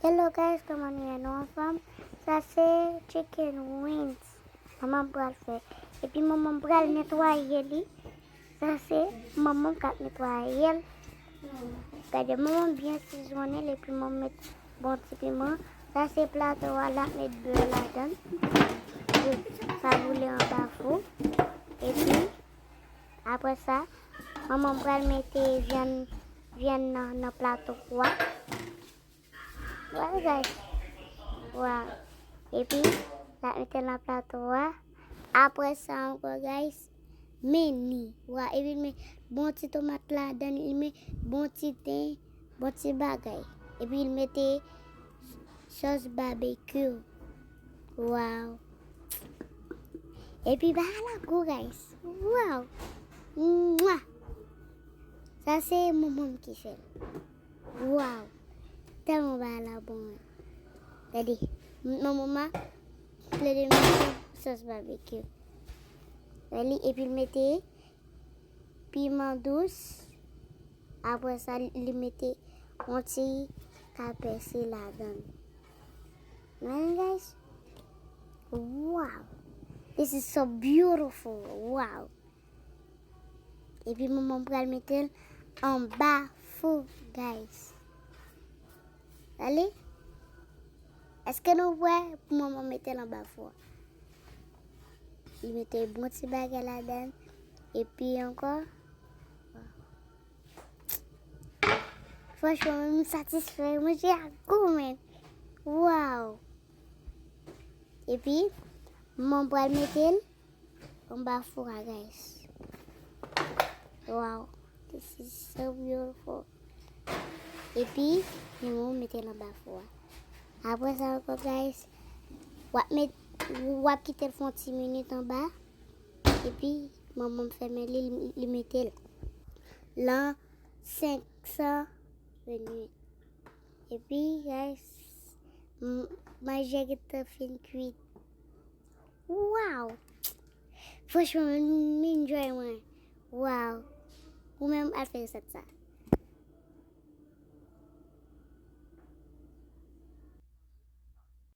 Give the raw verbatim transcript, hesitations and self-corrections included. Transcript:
Hello guys, kòman nou ye? Nou anfòm? Sa se chicken wings manman m pral fè. Epi manman m pral netwaye li. Sa se manman m k ap netwaye l. Gade, manman m byen sizone l epi manman m met bon ti piman. Sa se plato a, l ap met bè ladan l pou sa boule anba fou. Epi, apre sa, manman m pral mete vyann, vyann nan, nan plato a. Wè, guys. Waw. Epi, l ap mete nan plato a. Apre sa ankò, guys, meni. Waw, epi l met bon ti tomat ladan, li met bon ti ten, bon ti bagay. Epi l mete sòs babekyou. Waw. Epi bagay la gou, guys. Waw. Mwa. Sa se manman m ki fè l. Waw. Tèlman bagay la bon, wi. Gade. Manman m plede mete sòs babekyou. Gade, epi l mete piman dous. Apre sa, li mete yon ti kapèsi ladan l. Men, guys. Wow. This is so beautiful. Wow. Epi manman m pral mete l anba fou, guys. Gade. Èske nou prè pou manman m mete l anba fou a? Li mete bon ti bagay ladan l. Epi ankò. Franchman, m satisfè. Manje a gou, men. Wow. Epi, manman m pral mete l anba fou a, guys. Wow, this is so beautiful. Epi, manman m mete l anba fou a. Apre sa ankò, guys, w ap met, w ap kite l fè yon ti minit anba. Epi, manman m fèmen li, li, li mete l lan senk san venn uit. Epi, guys, m-, manje a gentan fin kwit. Wow! Franchman, m enjoy mwen. Wow! Ou menm al fè resèt sa.